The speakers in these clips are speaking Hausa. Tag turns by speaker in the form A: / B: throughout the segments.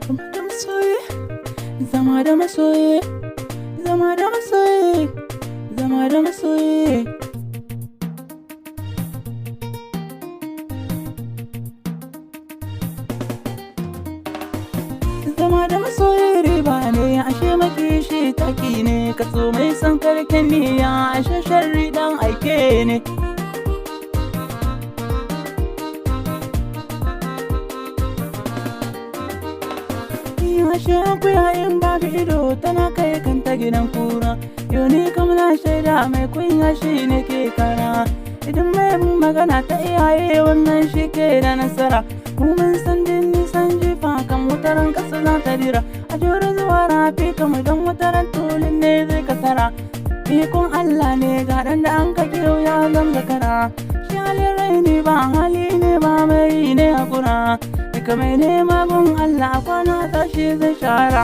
A: Zama da masoyi, zama da masoyi, zama da masoyi, zama da masoyi. Zama da masoyi riba ne, ashe makishi taki ne, kaso mai son karken niyya, ashe sharri dan aike ne. Ashe akuya in babu ido tana kai kanta gidan kura. Yau ni kam na shaida mai kunya shi ne ke kara. Idan mai magana ta iyaye, wannan shi ke da nasara. Mu mun san din nisan jifa kan wutaran kasa za ta dira. A jure zuwa rafi kam don wutaran tulun ne zai kasara. Ikon Allah ne ga ɗan da an ka kiyo ya zam zakara. Shi halin raini ba hali ne ba, mai ne hakura. Duka mai nema gun Allah, kwana tashi zai shara.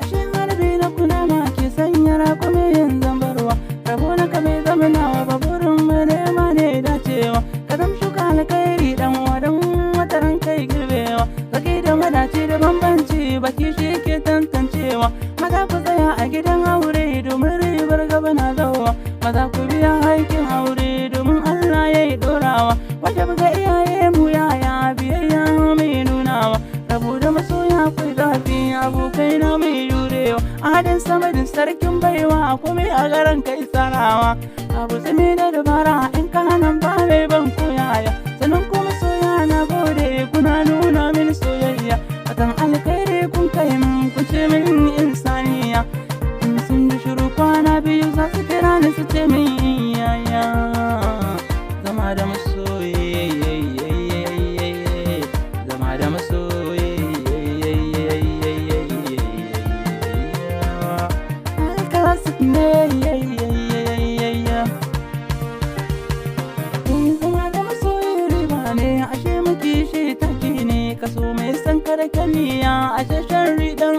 A: Ashe harbi na kunama ke sanya raƙumi yin zambarwa. Rabo na kame zamanawa baburin mai nema ne dacewa. Ka zam shuka alkhairi dan uwa, dan wataran kai girbewa. Zaki da madaci da bambanci, baki shi ke tantancewa. Maza ku tsaya a gidan aure domin ribar gaba na zawa. Maza ku biya haƙƙin aure domin Allah ya yi ɗorawa. Wajab ga iyaye mu yaya biyayya mai nunawa. Rabu da masoya akwai zafi, abokai na mai jurewa. Adin samadin sarkin baiwa, komai a garan kai tsarawa. Abu tsimi da dabara in ka hana ba mai ban koyaya. Sannan kuma soya na gode, kuna nuna min soyayya. Fatan alkhairi kun kai min, kun ce min insaniya. In sun ji shiru kwana biyu, za su kira ni su ce min yaya. Zama da masoyi, zama da masoyi. Classic ne. Zama da masoyi riba ne, ashe muke shi taki ne, kaso mai san karkaniya, ashe sharri dan